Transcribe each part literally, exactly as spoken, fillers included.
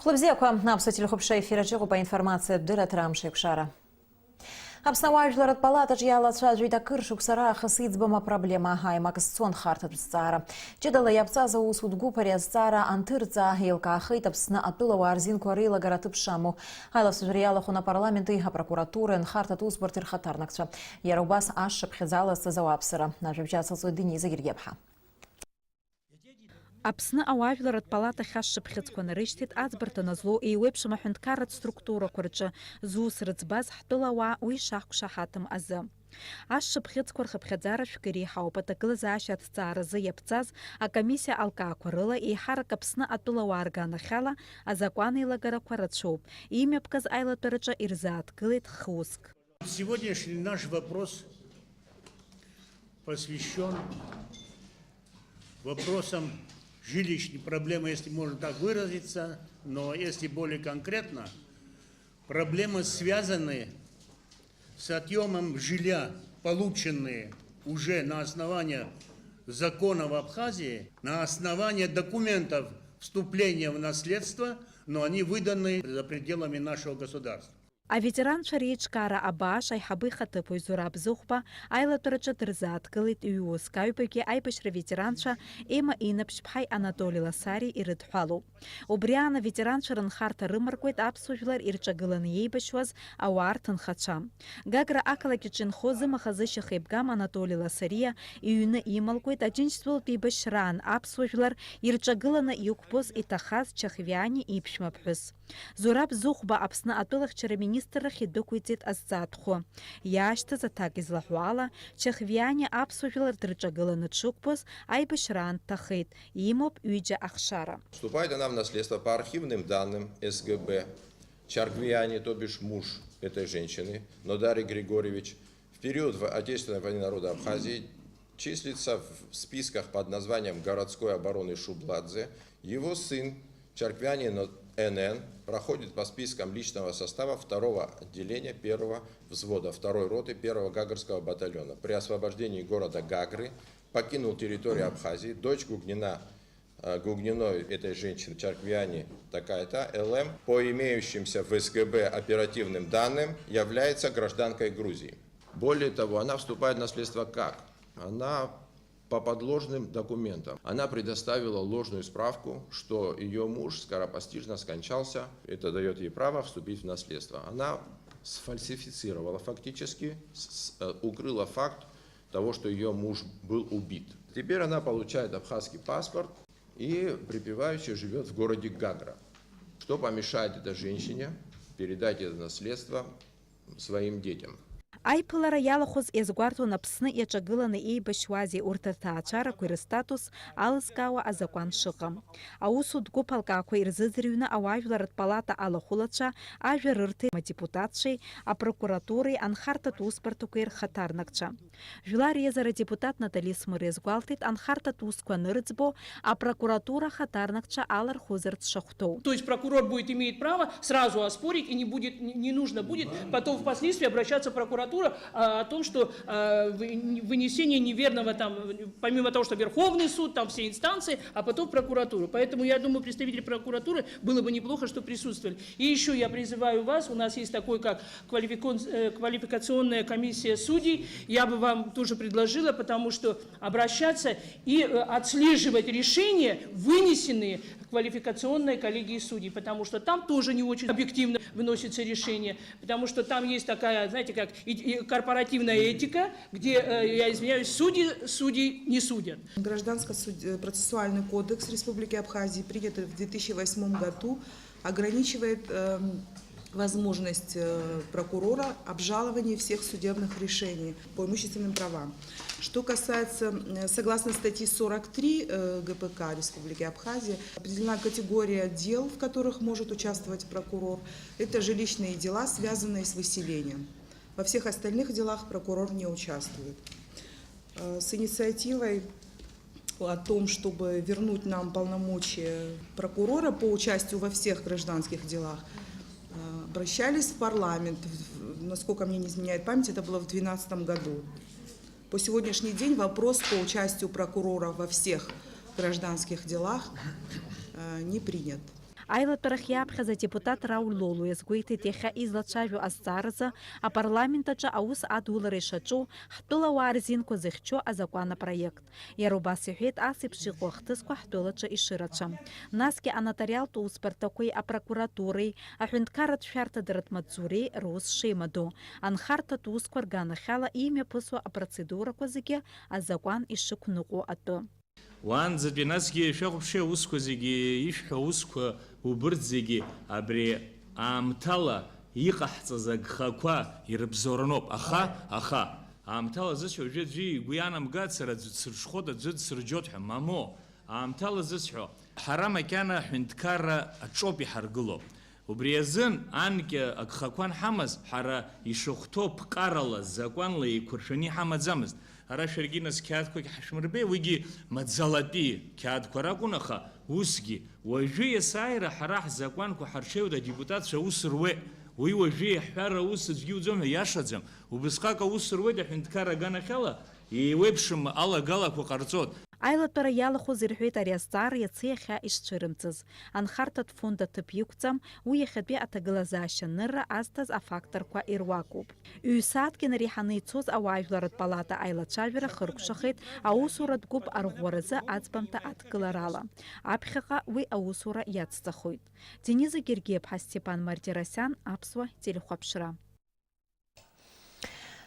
Хәлыбзиақәа, аԥсуа телехәаԥшра ефир аҿы иҟоуп аинформациатә дырраҭара Амш еиқәшара. Аԥсны ауаажәларратә палатаҿ иалацәажәеит акыр шықәса раахыс иӡбам апроблема, аимак зцу анхарҭатә зҵаара. Ҷыдала иаԥҵаз аусутә гәыԥ ари азҵаара анҭырҵаа, еилкаахеит Аԥсны атәылауаа рзинқәа реилагара аҭыԥ шамоу. Аилацәажәара иалахәын апарламенти апрокуратуреи анхарҭатә усбарҭеи рхаҭарнакцәа. Иара убас ашшыԥхьыӡ алазҵаз ауааԥсыра. Ажәабжь ацылҵоит Дениза Гергиаԥҳа. Аԥсны ауаажәларратә палатахь ашшыԥхьыӡқәа нарышьҭит аӡбарҭа назлоу еиуеиԥшым аҳәынҭқарратә структурақәа рҿы зус рыӡбаз ҳтәылауаа уи шаҳкәшаҳаҭым азы. Ашшыԥхьыӡқәа рхыԥхьаӡара шәкы иреиҳауп аҭагылазаашьа аҭҵааразы иаԥҵаз акомиссиа алкаақәа рыла еиҳарак Аԥсны атәылауаа рганахьала азакәан еилагарақәа рацәоуп. Имҩаԥгаз аилатәараҿы ирзааҭгылеит х-уск. Сегодняшний наш вопрос посвящён вопросам жилищной проблемы, если можно так выразиться, но если более конкретно, проблемы связаны с отъёмом жилья, полученные уже на основании закона в Абхазии, на основании документов вступления в наследство, но они выданы за пределами нашего государства. Аветеранцәа реиҿкаара абааш аиҳабы ихаҭыԥуаҩ Зураб Зыхәба аилатәараҿы дырзааҭгылеит ҩ-уск, аҩбагьы аибашьра ветеранцәа Ема Инаԥшьԥҳаи Анатоли Ласари ирыдҳәалоуп. Убри аан аветеранцәа рынхарҭа рымаркуеит аԥсуа жәлар ирҿагыланы иеибашьуаз ауаа рҭынхацәа. Гагра ақалақь аҿы инхо зымаха-зышьаха еибгам Анатоли Ласариа иҩны ималкуеит Аџьынџьтәылатә еибашьраан аԥсуа жәлар ирҿагыланы иқәԥоз иҭахаз Чахвиани иԥшәмаԥҳәыс. Зураб Зыхәба Аԥсны атәылахьчара министррахь идәықәиҵеит азҵаатәхәы. Иаашьҭыз аҭак излаҳәо ала, Чахвиани аԥсуа жәлар дырҿагыланы дшықәԥоз аибашьраан дҭахеит, имоуп ҩыџьа ахшара. Вступает она в наследство по архивным данным С Г Б. Чарквиани, то бишь муж этой женщины, Нодари Григорьевич, в период в-, Отечественной войны народа Абхазии числится в списках под названием городской обороны Шубладзе. Его сын, Чарквяни Но-, Н Н, проходит по спискам личного состава второго отделения первого взвода второй роты первого Гагрского батальона. При освобождении города Гагры покинул территорию Абхазии. Дочь Гугнина, э, Гугниной этой женщины, Чарквяни такая-то, Л М, по имеющимся в С Г Б оперативным данным, является гражданкой Грузии. Более того, она вступает в наследство как? Она по подложным документам. Она предоставила ложную справку, что её муж скоропостижно скончался. Это даёт ей право вступить в наследство. Она сфальсифицировала фактически, с-, с-, э, укрыла факт того, что её муж был убит. Теперь она получает абхазский паспорт и припеваючи живёт в городе Гагра. Что помешает этой женщине передать это наследство своим детям? Аиԥылара иалахәыз иазгәарҭон Аԥсны иаҿагыланы еибашьуазеи урҭ аҭаацәарақәеи рыстатус алызкаауа азакәан шыҟам. Аусутә гәыԥ алкаақәа ирзыӡырҩны ауаажәларратә палата алахәылацәа ажәа рырҭеит адепутатцәеи апрокуратуреи анхарҭатә усбарҭақәеи рхаҭарнакцәа. Жәлар реизара адепутат Натали Смыр иазгәалҭеит анхарҭатә усқәа анырыӡбо апрокуратура ахаҭарнакцәа алархәызарц шахәҭоу. То есть прокурор будет иметь право сразу оспорить, и не будет, не, не нужно будет потом впоследствии обращаться в прокуратуру, а, о том, что, а, вы-, вынесение неверного там, помимо того, что Верховный суд, там все инстанции, а потом в прокуратуру. Поэтому, я думаю, представители прокуратуры было бы неплохо, что присутствовали. И ещё я призываю вас, у нас есть такой, как квалификон-, э, квалификационная комиссия судей, я бы вам тоже предложила, потому что обращаться и, э, отслеживать решения, вынесенные квалификационной коллегией судей, потому что там тоже не очень объективно выносится решение, потому что там есть такая, знаете, как и, и корпоративная этика, где, э, я извиняюсь, судьи судей не судят. Гражданско-суд-, э, процессуальный кодекс Республики Абхазии, принятый в две тысячи восьмом году, ограничивает, эм, возможность, э, прокурора обжалования всех судебных решений по имущественным правам. Что касается, э, согласно статьи сорок три, э, Г П К Республики Абхазия, определена категория дел, в которых может участвовать прокурор. Это жилищные дела, связанные с выселением. Во всех остальных делах прокурор не участвует. Э, с инициативой о том, чтобы вернуть нам полномочия прокурора по участию во всех гражданских делах, э, обращались в парламент, в-, насколько мне не изменяет память, это было в двенадцатом году. По сегодняшний день вопрос по участию прокурора во всех гражданских делах, э, не принят. Аилатәарахь иааԥхьаз адепутат Рауль Лолуа иазгәеиҭеит иахьа излацәажәо азҵааразы апарламент аҿы аус адулара ишаҿу, ҳтәылауаа рзинқәа зыхьчо азакәан апроект. Иара убас иҳәеит, ас еиԥш иҟоу ахҭысқәа ҳтәылаҿы ишырацәам. Насгьы анотариалтә усбарҭақәеи апрокуратуреи, аҳәынҭқарратә шәарҭадаратә маҵзуреи рус шеимадоу, анхарҭатә усқәа рганахьала имҩаԥысуа апроцедурақәа зегьы азакәан ишықәныҟәо атәы. Уаанӡатәи насгьы шәахәаԥши аусқәа зегьы, ишәҳәо аусқәа убырҭ зегьы абри аамҭала иҟаҳҵаз агхақәа ирыбзоуроуп. Аха, аха, аамҭала зысҳәо уажәы аӡәы игәы иаанамгацар, аӡә дсырҽхәоит, аӡәы дсырџьоит ҳәа, мамоу, аамҭала зысҳәо, ҳара макьана аҳәынҭқарра аҿоуп иҳаргыло. Убри азын анкьа агхақәа анҳамаз, ҳара ишахәҭоу ԥҟарала, закәанла еиқәыршәаны иҳамаӡамызт. Ара шәаргьы нас қьаадқәагь ҳашәмырбеи, уигьы маӡалатәи қьаадқәа ракәын, аха усгьы, уажәы иасааира ҳара ҳзакәанқәа ҳарҽеиуеит, адепутатцәа аус руеит. Уи уажәы иаҳҳәар аус аӡәгьы иуӡом ҳәа иашаӡам. Убысҟак аус руеит аҳәынҭқарра аганахьала, еиуеиԥшым алагалақәа ҟарҵоит. Аилатәара иалахәыз ирҳәеит ари азҵаара иацы иахьа ишцәырымҵыз. Анхарҭатә фонд аҭыԥ иқәҵам, уи иахьатәи аҭагылазаашьа анырра азҭаз афакторқәа ируакуп. Ҩ-сааҭк инареиҳаны ицоз ауаажәларратә палата аилацәажәара хыркәшахеит аусуратә гәыԥ арӷәӷәаразы аӡбамҭа адкыларала. Аԥхьаҟа уи аусура иацҵахоит. Дениза Гергиаԥҳа, Степан Мартиросиан, Аԥсуа телехәаԥшра.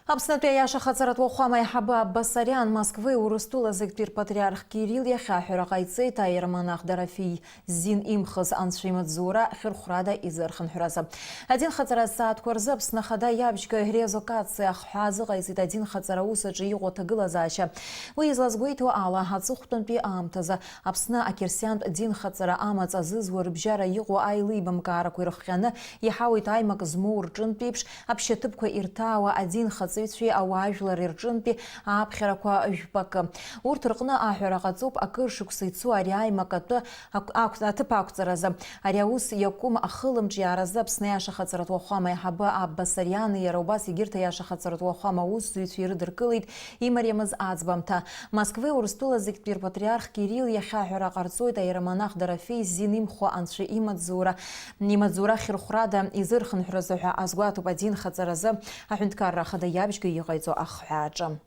Аԥснытәи аиаша хаҵаратә уахәама аиҳабы Аббасариан Москвеи Урыстәыла зегьтәи рпатриарх Кирилл иахь аҳәара ҟаиҵеит аиеромонах Дорофеи Зин имхыз анцәа имаҵзура хьырхәрада изырхынҳәразы. Адинхаҵара асааҭқәа рзы Аԥсны Ахада иабжьгаҩ Резо Каци ахҳәаа азыҟаиҵеит адинхаҵара аус аҿы иҟоу аҭагылазаашьа. Уи излазгәеиҭо ала, аҵыхәтәантәи аамҭазы Аԥсны ақьырсиантә динхаҵара амаҵ азызуа рыбжьара иҟоу аилибамкаарақәа ирыхҟьаны иҳауеит аимак змоу рҿынтә еиԥш аԥшьаҭыԥқәа ирҭаауа адинхаҵаҩцәеи ауаажәлари рҿынтәи ааԥхьарақәа жәпакы. Урҭ рҟны аҳәара ҟаҵоуп акыр шықәса ицо ари аимак атәы ақә-, ақә-, аҭыԥ ақәҵаразы. Ари аус иакәым ахылымҿиааразы Аԥсны аиаша хаҵаратә уахәама аиҳабы Аббасариани иара убас егьырҭ аиаша хаҵаратә уахәама аусзуҩцәеи ирыдыркылеит имариамыз аӡбамҭа. Москвеи Урыстәыла зегьтәи рпатриарх Кирилл иахьа аҳәара ҟарҵоит аиеромонах Дорофеи Зин имхо анцәа имаҵзура, имаҵзура хьырхәрада изырхынҳәрызы ҳәа азгәаҭоуп адинхаҵаразы Аҳәынҭқарра Ахада иабжьгаҩ иҟаиҵо ахҳәааҿы.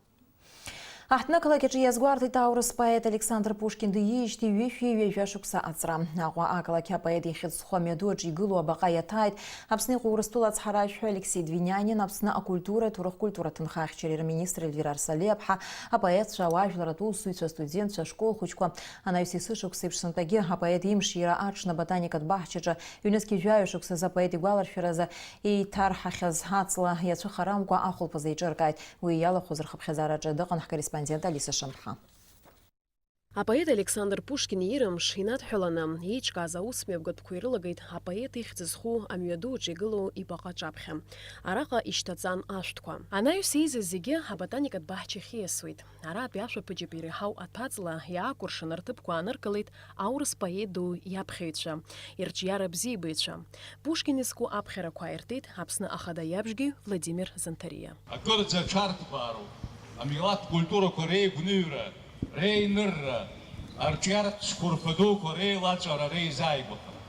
Аҳҭнықалақь аҿы иазгәарҭеит аурыс поет Александр Пушкин диижьҭеи ҩышәи ҩажәа шықәса аҵра. Аҟәа ақалақь апоет ихьӡ зху амҩаду аҿы игылоу абаҟа иаҭааит Аԥсны иҟоу Урыстәыла ацҳаражәҳәаҩ Алексеи Двинянин, Аԥсны акультура, аҭоурых-культура ҭынха ахьчареи рминистр Эльвира Арсалиаԥҳа, апоетцәа, ауаажәларратә усзуҩцәа, астудентцәа, ашколхәыҷқәа. Анаҩс есышықәса еиԥш сынтәагьы апоет имшира аҽны аботаникатә баҳчаҿы, ҩнызқьи жәаҩа шықәсазы апоет игәаларшәаразы еиҭарҳахьаз аҵла иацәыхарамкәа ахәылԥазы еиҿыркааит. Уи иалахәыз рхыԥхьаӡараҿы дыҟан ҳкорреспондент Алиса Шамԥҳа. Апоет Александр Пушкин ирымш инадҳәаланы, еиҿкааз аусмҩаԥгатәқәа ирылагеит апоет ихьӡ зху амҩаду аҿы игылоу ибаҟа аҿаԥхьа. Араҟа ишьҭаҵан ашәҭқәа. Анаҩс еизаз зегьы аботаникатә баҳчахь ииасуеит. Аратәи ашәаԥыџьаԥ иреиҳау аҭәаҵла иаакәыршан рҭыԥқәа ааныркылеит аурыс поет ду иаԥхьаҩцәа, ирҿиара бзиабаҩцәа. Пушкин изку аԥхьарақәа ааиртит Аԥсны Ахада иабжьгаҩ Владимир Занҭариа. Акырӡа аҽарҭбаароуп амилаҭтә культурақәа реигәныҩра, реинырра, арҿиаратә цәқәырԥа дуқәа реилаҵәара, реизааигәахара.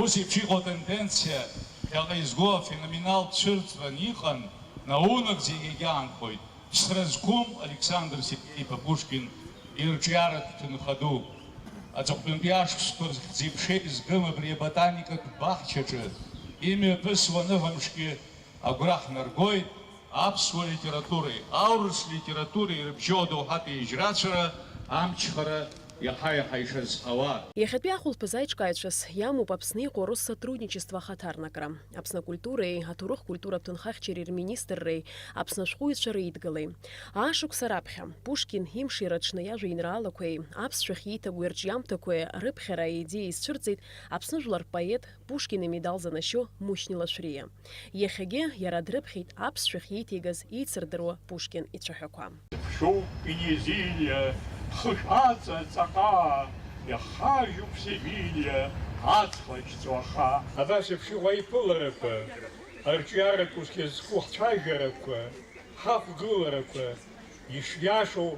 Ус еиԥш иҟоу атенденциа ԥхьаҟа изго афеноменалтә цәырҵран иҟан, наунагӡа егьагьаанхоит. Ԥсра зқәым Александр Сергеи-иԥа Пушкин ирҿиаратә ҭынха ду. Аҵыхәтәантәи ашықәсқәа рзы хьӡи-ԥшеи згым абри аботаникатә баҳчаҿы имҩаԥысуа ныҳәамшгьы агәра ҳнаргоит аԥсуа литературеи аурыс литературеи ирыбжьоу адоуҳатә еижьрацәара амчхара иаҳа-иаҳа ишазҳауа. Иахьатәи ахәылԥаз аиҿкааҩцәас иамоуп Аԥсны иҟоу Россотрудничество ахаҭарнакра. Аԥсны акультуреи аҭоурых-культуратә ҭынхахьчареи рминистрреи Аԥсны ашәҟәыҩҩцәа реидгылеи. Аашықәса раԥхьа, Пушкин имшира аҽны иажәеинраалақәеи аԥсшәахь ииҭагоу ирҿиамҭақәеи рыԥхьара аидеиа изцәырҵит Аԥсны жәлар рпоет, Пушкин имедал занашьоу Мушьни Лашәриа. Иахьагьы иара дрыԥхьеит аԥсшәахь ииҭеигаз еицырдыруа Пушкин ицәаҳәақәа. Ԥшуп Венезелиа, хышә аҵа ҵаҟа, иахажәуп Севилиа, аҵх лашьцәа уаха. Абас еиԥш иҟоу аиԥыларақәа, арҿиаратә усқәа зку ҳцәажәарақәа, ҳақәгыларақәа, ишиашоу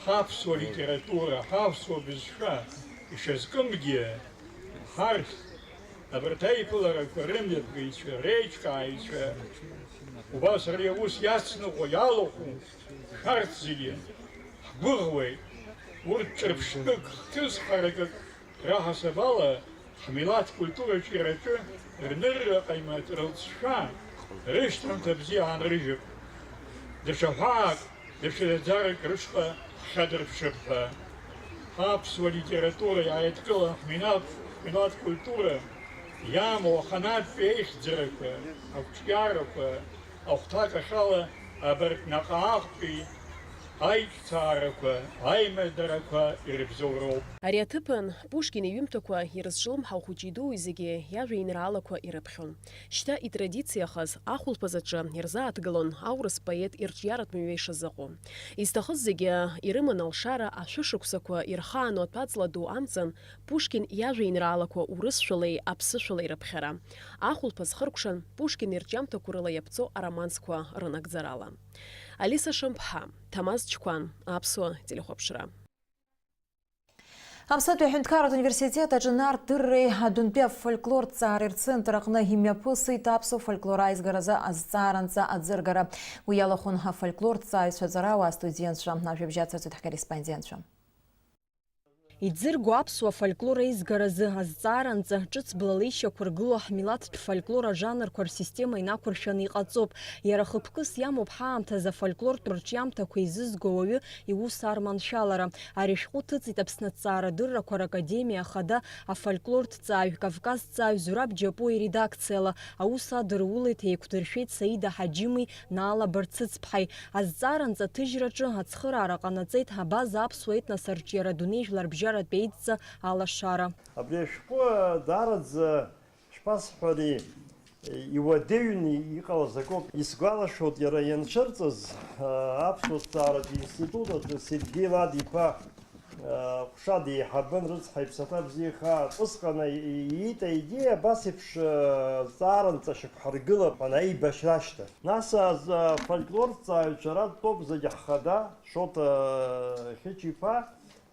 ҳаԥсуа литература, ҳаԥсуа бызшәа ишазкымгьы, Ҳарҭ, абарҭ аиԥыларақәа рымҩаԥгаҩцәа, реиҿкааҩцәа, убас ари аус иацныҟәо иалахәу шәарҭ зегьы, ҳгәыӷуеит, урҭ ҿырԥштәык, хҭысхаракык раҳасаб ала, ҳмилаҭ культураҿиараҿы рнырра ҟаимаҭ рылҵшәа, рышьҭамҭа бзиа аанрыжьып. Даҽа ҳәаак, даҽа ӡарак рышҟа ҳхьадырԥшып ҳәа. Аԥсуа литература иааидкылан ҳмилаҭ, ҳмилаҭ культура иамоу аханатәи аихьӡарақәа, ақәҿиарақәа, ахәҭакахьала абарҭ наҟ-ааҟтәи аиҿцаарақәа, аимадарақәа ирыбзоуроуп. Ари аҭыԥан Пушкин иҩымҭақәа ирызҿлымҳау хәыҷи-дуи зегьы иажәеинраалақәа ирыԥхьон. Шьҭа итрадициахаз ахәылԥаз аҿы ирзааҭгылон аурыс поет ирҿиаратә мҩа ишазыҟоу. Изҭахыз зегьы ирыман алшара ашәышықәсақәа ирхаану аҭәаҵла ду амҵан Пушкин иажәеинраалақәа урысшәалеи аԥсышәалеи рыԥхьара. Ахәылԥаз хыркәшан Пушкин ирҿиамҭақәа рыла иаԥҵоу аромансқәа рынагӡарала. Алиса Шамԥҳа, Ҭамаз Чқәан, Аԥсуа телехәаԥшра. Аԥсатәи аҳәынҭқарратә университет аҿы Нарҭ Дырреи адәынтәи афольклортә ҵаареи рцентр аҟны имҩаԥысит аԥсуа фольклор аизгаразы азҵааранҵа аӡыргара. Уи иалахәын афольклортә ҵааҩцәа, аҵарауаа, астудентцәа, ажәабжь ацырҵеит ҳкорреспондентцәа. Иӡырго аԥсуа фольклор аизгаразы азҵааранҵа ҿыц блала ишьақәыргылоу ҳмилаҭтә фольклор ажанрқәа рсистема инақәыршәаны иҟаҵоуп. Иара хықәкыс иамоуп ҳаамҭазы афольклортә рҿиамҭақәа еизызго ауаҩы иус арманшәалара. Ари ашәҟәы ҭыҵит Аԥсны аҭҵаарадыррақәа ракадемиа ахада афольклорҭҵааҩ, кавказҭҵааҩ Зураб Џьапуа иредакциала. Аус адырулеит, еиқәдыршәеит Саида Ҳаџьымеи Наала Барцыцԥҳаи. Азҵааранҵа аҭыжьраҿы ацхыраара ҟанаҵеит абаза аԥсуа етнос арҿиара адунеи жәларбжьаратә еидҵа алашара. Абри ашәҟәы даараӡа, шԥасҳәари, иуадаҩны иҟалаз акоуп. Исгәалашәоит, иара ианцәырҵыз, аԥсуа ҭҵааратә институт аҿы Сергеи Лад-иԥа, ҟәша деиҳабын, рыцҳа, иԥсаҭа бзиахааит. Усҟан ииит аидеиа абас еиԥш, ҭҵааранҵа шьақәҳаргылап ҳәа аибашьра ашьҭахь. Нас афольклорҭҵааҩцәа раттәоуп зегьы ҳхада Шоҭа Хьычиԥа.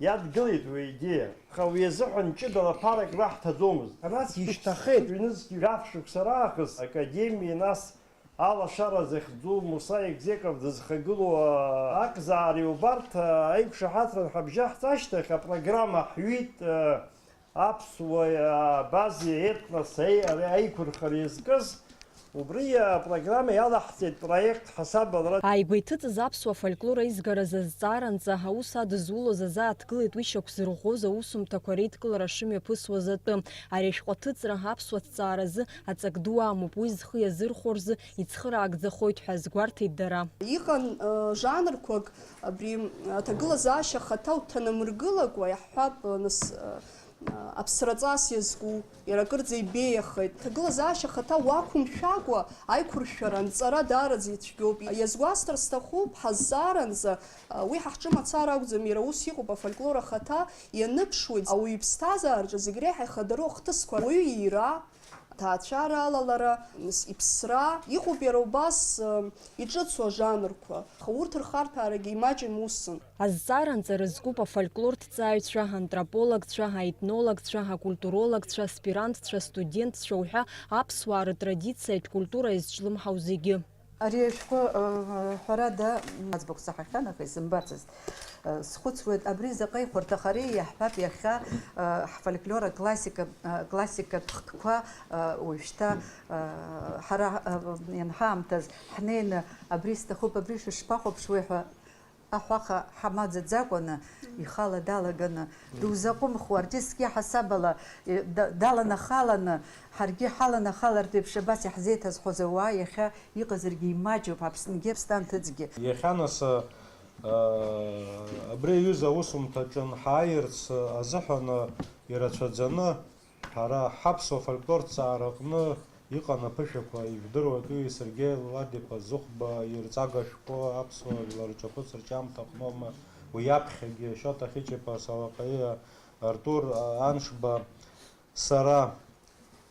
Иадгылеит уи аидеиа, аха уи азыҳәан ҷыдала ԥарак раҳҭаӡомызт. Нас ишьҭахеит, ҩнызқь жәаф шықәса раахыс академиа, нас алашара захьӡу Муса Егзеков дызхагылоу акзаара, убарҭ аиқәшаҳаҭра анҳабжьаҳҵа ашьҭахь апрограмма ҳҩит, аԥсуа, абаза, етнос аи-, ари аиқәырхара иазкыз. Убри апрограмма иалаҳҵеит проект ҳасабалра. Ааигәа иҭыҵыз аԥсуа фольклор аизгаразы азҵааранҵа аус адызулоз азааҭгылеит уи шьақәзырӷәӷәоз аусумҭақәа реидкылара шымҩаԥысуаз атәы. Ари ашәҟәы аҭыҵра аԥсуа ҭҵааразы аҵак ду амоуп, уи зхы иазырхәо рзы ицхыраагӡахоит ҳәа азгәарҭеит дара. Иҟан, э, жанрқәак абри, э, аҭагылазаашьа хаҭа уҭанамыргылакәа, иаҳҳәап, э, нас, э, аԥсраҵас иазку, иара акырӡа ибеиахеит. Аҭагылазаашьа хаҭа уақәымшәакәа, аиқәыршәара анҵара даараӡа ицәгьоуп. Иазгәасҭар сҭахуп, ҳазҵааранӡа, уи ҳа ҳҿы мацара акәӡам, иара ус иҟоуп, афольклор ахаҭа ианыԥшуеит, ауаҩы иԥсҭазаараҿы зегь реиҳа ихадароу ахҭысқәа, ауаҩы иира, аҭаацәара алалара, нас иԥсра, иҟоуп иара убас, э, иҿыцу ажанрқәа, аха урҭ рхарҭәаарагьы имаҷым усын. Азҵааранҵа рызкуп афольклорҭҵааҩцәа, антропологцәа, аетнологцәа, акультурологцәа, аспирантцәа, астудентцәа уҳәа аԥсуаа рытрадициатә культура иазҿлымҳау зегьы. Ари ашәҟәы, э, ҳәарада, аӡбахә саҳахьан, аха исымбацызт. Э, схәыцуеит, абри заҟа ихәарҭахари, иаҳҳәап, иахьа, э, ҳфольклор аклассика, э, классикатә хкқәа, э, уажәшьҭа, э, ҳара, э, ианҳаамҭаз ҳнеины, абри сҭахуп, абри шышԥахәаԥшуеи ҳәа аҳәаха ҳамаӡаӡакәаны, ихала далаганы, дузаҟәымхуа, артистк иаҳасабала, э, да-, даланахаланы, ҳаргьы ҳаланахалартә еиԥш абас иаҳзеиҭазҳәоз ауаа иахьа иҟазаргьы имаҷуп, Аԥсныгьы, Аԥсны анҭыҵгьы. Иахьа нас, э, абри аҩыза аусумҭаҿы ҳааирц азыҳәан, э, ирацәаӡаны, ҳара ҳаԥсуа фольклорҭҵаара аҟны иҟан аԥышәақәа, ижәдыруеит, уи Сергеи Лад-иԥа Зыхәба ирҵага шәҟәы аԥсуа жәлар рҿаԥыцырҿиамҭа аҟноума, уи аԥхьагьы Шоҭа Хьычиԥа Салаҟаиа, Артур Аншба, сара.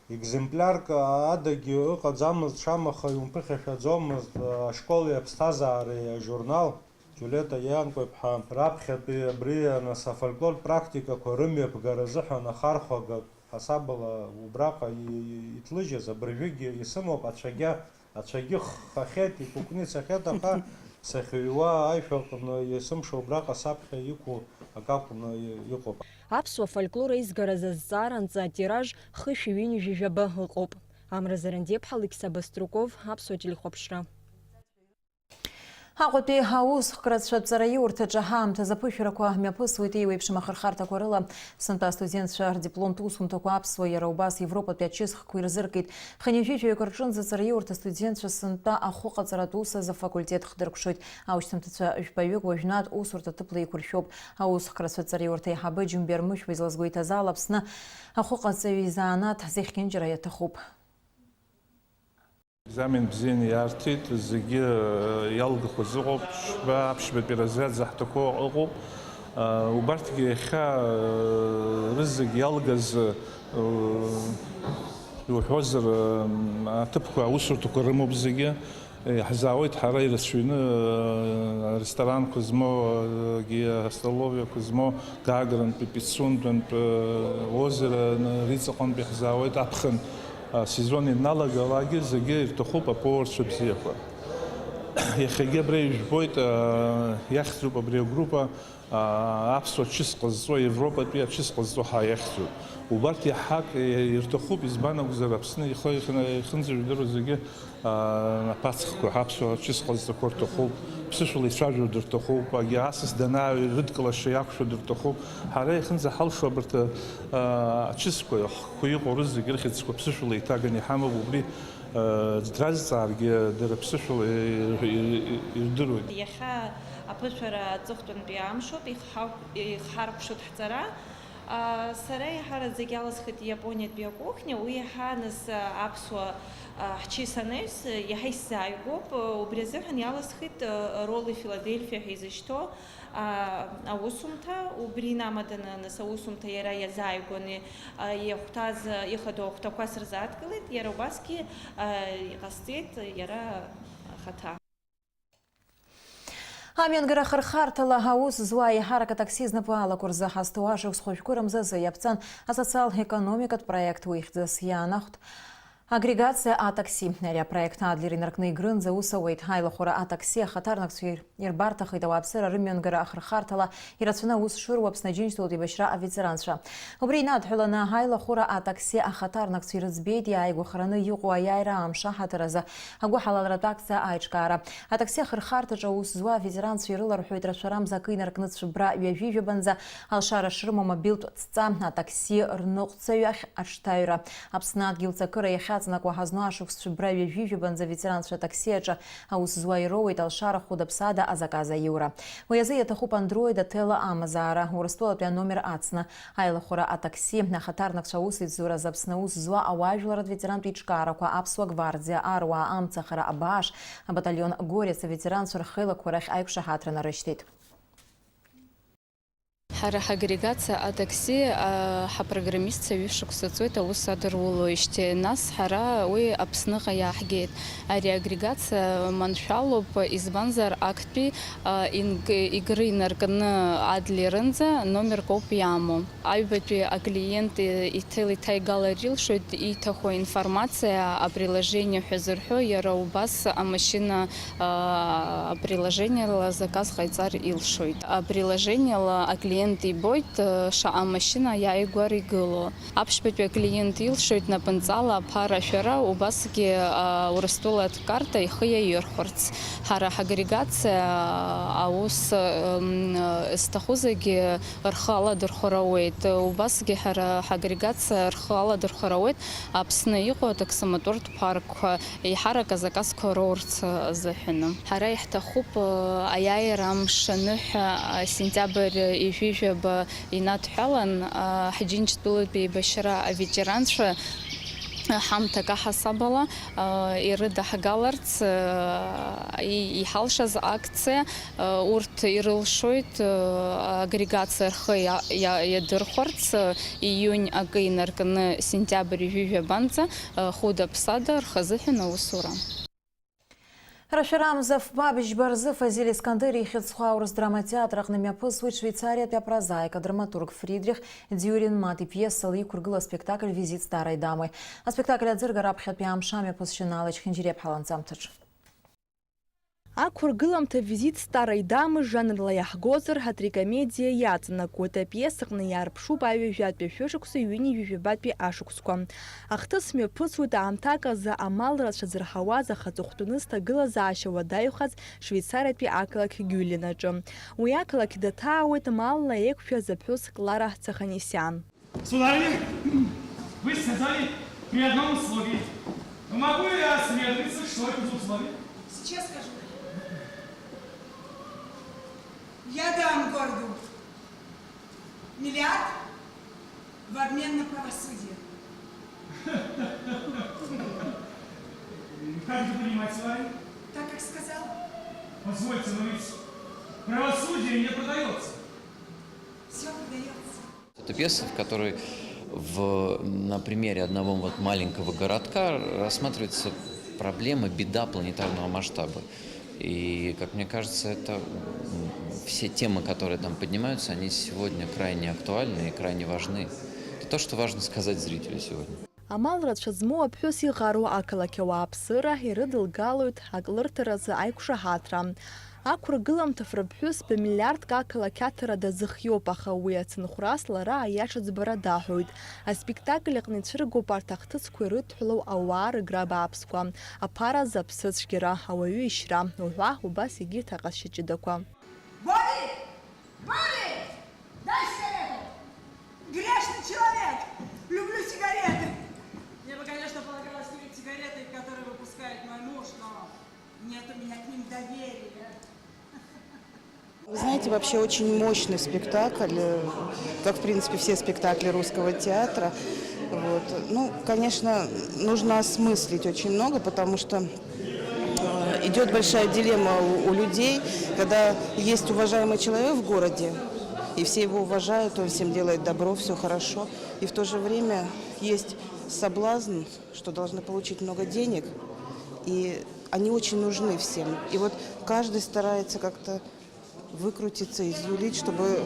Екземплиарк адагьы ыҟаӡамызт, шамаха иумԥыхьашәаӡомызт, ашколи аԥсҭазаареи ажурнал. Џьулиета Ианкәа-иԥҳа раԥхьатәи абри анас афольклортә практикақәа рымҩаԥгара азыҳәан ахархәага Ҳасабала убраҟа и-, и-, иҭлыжьыз абыржәыгьы исымоуп, ацәагьа, ацәагьы ххахьеит, икәыкәны ицахьеит, аха сахьыҩуа аишәаҟны есымша убраҟа саԥхьа иқәу акы акәны и-, иҟоуп. Аԥсуа фольклор еизгаразы азҵааранҵа атираж хышәи ҩынҩажәи жәаба ыҟоуп. Амра Зарандиаԥҳа, Алықьса Баструков, Аԥсуа телехәаԥшра. Аҟәатәи аусхкрацәа ҵараиурҭаҿы ҳаамҭазы аԥышәарақәа мҩаԥысуеит еиуеиԥшым ахырхарҭақәа рыла. Сынтәа астудентцәа рдипломтә усумҭақәа аԥсуа, иара убас Европатәи ачысхқәа ирзыркит. Хынҩажәи жәаҩык рҿынӡа ҵараиурҭа астудентцәа сынтәа ахәыҟаҵаратә ус азы афакультет хдыркәшоит. Аушьҭымҭацәа жәпаҩык уажәнатә усурҭа ҭыԥла еиқәыршәоуп. Аусхкрацәа ҵараиурҭа аиҳабы Џьумбер Мышәба излазгәеиҭаз ала, Аԥсны ахәыҟаҵаҩы изанааҭ зехьынџьара иаҭахуп. Екзамен бзианы иаарҭеит, зегьы, э, иалгақәаз ыҟоуп, ԥшьба, аԥшьбатәи разряд заҳҭақәоу ыҟоуп. Э, убарҭгьы иахьа, э, рызегь иалгаз, э, иуҳәозар, э, аҭыԥқәа, аусурҭақәа рымоуп зегьы. Иаҳзаауеит ҳара ирацәаҩны, э, аресторанқәа змоу, э, астоловиақәа змоу, Гагрантәи, Пицундантәи, э, озеро, э, риҵаҟантәи иаҳзаауеит аԥхын. Асезон ианалагалакгьы зегьы ирҭахуп аповарцәа бзиақәа. Иахьагьы абра ижәбоит, а, иахьӡуп абри агруппа, а, аԥсуа ачыс ҟазҵо, Европатәи ачыс ҟазҵо ҳәа иахьӡуп. Убарҭ иаҳак, е, ирҭахуп, избан акәзар, Аԥсны ихы ихны-, ихынӡажәдыруа зегьы, а, аԥацхқәа, аԥсуа ачыс ҟазҵақәо рҭахуп, ԥсышәала ицәажәо дырҭахуп, агьи асас данааҩ рыдкылашьа иақәшәо дырҭахуп. Ҳара ихынӡаҳалшо абарҭ, а, ачысқәа, ахқәа иҟоу рызегь рыхьӡқәа ԥсышәала иҭаганы иҳамоуп, убри дразҵааргьы дара ԥсышәала ирдыруеит. Иахьа аԥышәара аҵыхәтәантәи амшоуп, ихҳаркәшоит ҳҵара. Сара еиҳараӡак иаласхеит Иапониатәи акухниа, уи иаҳа нас аԥсуа ҳчеи санаҩс иаҳа исзааигәоуп. Убри азыҳәан иаласхеит Роллы Филадельфиа ҳәа изышьҭоу аусумҭа, убри инамаданы нас аусумҭа иара иазааигәаны иахәҭаз, ихадоу ахәҭақәа сырзааҭгылеит, иара убасгьы иҟасҵеит иара ахаҭа. Амҩангара ахырхарҭала аус зуа аиҳарак атакси знапы алақәа рзы ҳазҭоу ашықәс хәажәқәа рымзазы иаԥҵан асоциал-економикатә проект, уи ихьӡыс иаанахәт Агрегациа атакси. Ари апроект Адлер инаркны игрынӡа аус ауеит. Аилахәара атакси ахаҭарнакцәа ир-, ирбарҭахеит ауааԥсыра рымҩангара ахырхарҭала ирацәаны аус шыруа Аԥсны Аџьынџьтәылатә еибашьра аветеранцәа. Убри инадҳәаланы, аилахәара атакси ахаҭарнакцәа ирыӡбеит иааигәахараны иҟоу аиааира амш аҳаҭыр азы агәыҳалалратә акциа аиҿкаара. Атакси ахырхарҭаҿы аус зуа аветеранцәа ирыларҳәоит рацәарамза акы инаркны цәыббра ҩажәи жәабанӡа алшара шрымоу мобилтә ҵа атакси рныҟәцаҩ ахь аҽҭаҩра. Аԥсны адгьыл цакыра иахьаҵанакуа ҳазну ашықәс цәыббра ҩажәи жәабанӡа аветеранцәа атакси аҿы аус зуа ироуеит алшара хәыда-ԥсада азаказ аиура. Уи азы иаҭахуп Android атело амазаара, Урыстәылатәи аномер ацны. Аилахәара атакси, ахаҭарнакцәа аусеицуразы Аԥсны аус зуа ауаажәларратә ветерантә еиҿкаарақәа, Аԥсуа гвардиа, аруаа, амцахара, абааш, абаталион Горец аветеранцәа рхеилакқәа рахь аиқәшаҳаҭра нарышьҭит. Ҳара ҳагрегациа атакси, а, ҳапрограммистцәа ҩышықәса ҵуеит аус адырулоижьҭеи, нас ҳара уи Аԥсныҟа иааҳгеит. Ари агрегациа маншәалоуп, избанзар, актәи, а, инг-, игры инаркны Адлерынӡа номерк ауп иамоу. Аҩбатәи аклиент, э, иҭел иҭаигалар илшоит ииҭаху аинформациа априложение ҳәа зырҳәо, иара убас амашьына, а, априложениела заказ ҟаиҵар илшоит. Априложениела аклиент ибоит, э, шаҟа машьына иааигәара игылоу. Аԥшьбатәи аклиент илшоит напынҵала аԥара ашәара, убасгьы, а, Урыстәылатә карта ихы иаирхәарц. Ҳара ҳагрегациа, а, аус, м, зҭаху зегьы рхы аладырхәыр ауеит. Убасгьы ҳара ҳагрегациа рхы аладырхәыр ауеит Аԥсны иҟоу атаксомотортә паркқәа еиҳарак азаказқәа роурц азыҳәаны. Ҳара иаҳҭахуп, а, аиааира амш аныҳәа, а, сентиабр ҩажәи жәаба инадҳәалан, а, ҳџьынџьтәылатә еибашьра аветеранцәа ҳамҭак аҳасабала, а, ирыдаҳгаларц, а, и-, иҳалшаз акциа, а, урҭ ирылшоит, а, агрегациа рхы иа-, иа-, иадырхәарц, а, июнь акы инаркны сентиабр ҩажәи жәабанӡа, а, хәыда-ԥсада рхазыҳәан аусура. Рашәара амза фба быжьба рзы Фазиль Искандер ихьӡ зху аурыс драматеатр аҟны мҩаԥысуеит швеицариатәи апрозаик, адраматург Фридрих Дюрин Мат ипиесала иқәыргылоу аспектакль Визит Старой дамы. Аспектакль аӡыргара аԥхьатәи амш амҩаԥысшьа Алач Хинџьириаԥҳа ланҵамҭаҿы. Ақәыргыламҭа Визит Старой дамы жанрла иаҳгозар, атрикомедиа иаҵанакуеит. Апиесаҟны иаарԥшуп аҩажәатәи ашәышықәса, ҩынҩажәи жәабатәи ашықәсқәа. Ахҭыс мҩаԥысуеит аамҭак азы амал рацәа зырҳауаз, аха аҵыхәтәаны зҭагылазаашьа уадаҩхаз Швеицариатәи ақалақь Гюллен аҿы. Уи ақалақь даҭаауеит малла еиқәшәаз аԥҳәыс Клара Цаханесиан. Сударыня, вы сказали при одном условии. Могу я осведомиться, что это за условие? Сейчас скажу. Я дам городу миллиард в обмен на правосудие. Как это понимать, сударыня? Так, как сказал. Позвольте, но ведь правосудие не продается. Все продается. Это пьеса, в которой в, на примере одного вот маленького городка рассматривается проблема, беда планетарного масштаба. И, как мне кажется, это, м, все темы, которые там поднимаются, они сегодня крайне актуальны и крайне важны. Это то, что важно сказать зрителю сегодня. Амал рацәа змоу аԥҳәыс иӷаруа ақалақь ауааԥсыра ирыдылгалоит аклырҭаразы аиқәшаҳаҭра. Ақәыргыламҭа фырԥҳәыс бмиллиардк ақалақь аҭара дазыхиоуп, аха уи ацынхәрас лара аиаша ӡбара даҳәоит. Аспектакль аҟны ицәыргоуп арҭ ахҭысқәа ирыдҳәалоу ауаа рыгра бааԥсқәа, аԥара заԥсыцәгьара, ауаҩы ишьра уҳәа, убас егьырҭ аҟазшьа ҷыдақәа. Боби! Боби! Дай сигарету! Грешный человек! Люблю сигареты! Мне бы, конечно, полагалось курить сигареты, которые выпускает мой муж, но нет у меня к ним доверия. Вы знаете, вообще очень мощный спектакль, э, как, в принципе, все спектакли русского театра. Вот. Ну, конечно, нужно осмыслить очень много, потому что, э, идёт большая дилемма у, у людей, когда есть уважаемый человек в городе, и все его уважают, он всем делает добро, всё хорошо, и в то же время есть соблазн, что должны получить много денег, и они очень нужны всем. И вот каждый старается как-то выкрутиться, изъюлить, чтобы,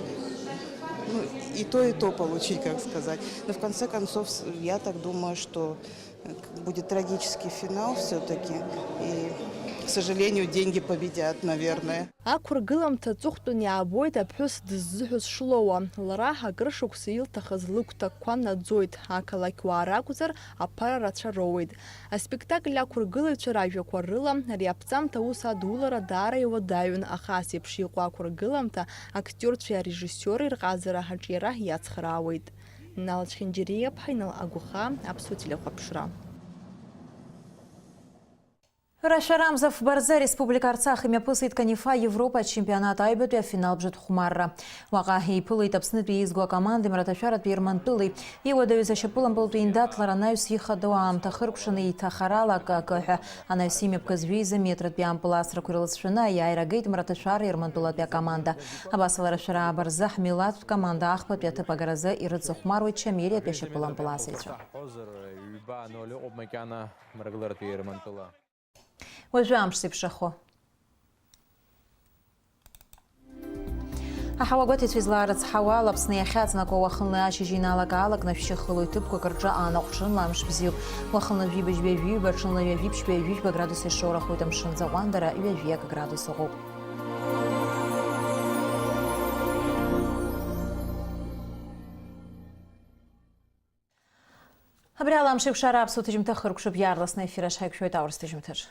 ну, и то, и то получить, как сказать. Но в конце концов, с-, я так думаю, что, э, к-, будет трагический финал всё-таки. И, к сожалению, деньги победят, наверное. Ақәыргыламҭа аҵыхәтәан иаабоит аԥҳәыс дыззыҳәоз шлоуа. Лара акыр шықәса илҭахыз лыгәҭакқәа наӡоит, ақалақьуаа ракәзар, аԥара рацәа роуеит. Аспектакль ақәыргылаҩцәа ражәақәа рыла, ари аԥҵамҭа аус адулара даара иуадаҩын, аха ас еиԥш иҟоу ақәыргыламҭа актиорцәеи арежиссиори рҟазара аҿиара иацхраауеит. Нал Чхинџьириаԥҳа, Инал Агәыхаа, Аԥсуа телехәаԥшра. Рашәарамза фба рзы ареспублика Арцах имҩаԥысит Канифа Европа ачемпионат аҩбатәи афинал бжатә хәмарра. Уаҟа еиԥылеит Аԥснытәи еизго акоманда Мраҭашәаратәи Ермантәылеи. Иуадаҩыз ашьапылампылтәи индаҭлара анаҩс ихадоу аамҭа хыркәшаны еиҭахарала акы-акы ҳәа анаҩс имҩаԥгаз жәеиза метратәи ампыласрақәа ирылҵшәаны аиааира агеит Мраҭашәара Ермантәылатәи акоманда. Абасала рашәара ааба рзы ҳмилаҭтә команда ахԥатәи аҭыԥ агаразы ирыцыхәмаруеит Шамелиатәи ашьапылампыласыҩцәа. Ҩба ноль ыҟоуп макьана Мрагыларатәи Ермантәыла. Уажәы амш зеиԥшрахо. Аҳауа гәаҭеицәа излаарыцҳауа ала Аԥсны иахьаҵанакуа уахынла ашьыжь иналак-аалакны шәшьы хылоит, ҭыԥқәак рҿы аан аҟәҿынла амш бзиоуп. Уахынла жәибжь ҩажәиба, ҽынла ҩажәи ԥшьба ҩажәи жәба градус ишоурахоит амшын, аӡы аҟәандара ҩажәи акы градус ыҟоуп. Абри ала амш еиқәшара аԥсуа ҭыжьымҭа хыркәшоуп, иаарласны аефир аҿы ҳаиқәшәоит аурыс ҭыжьымҭаҿ.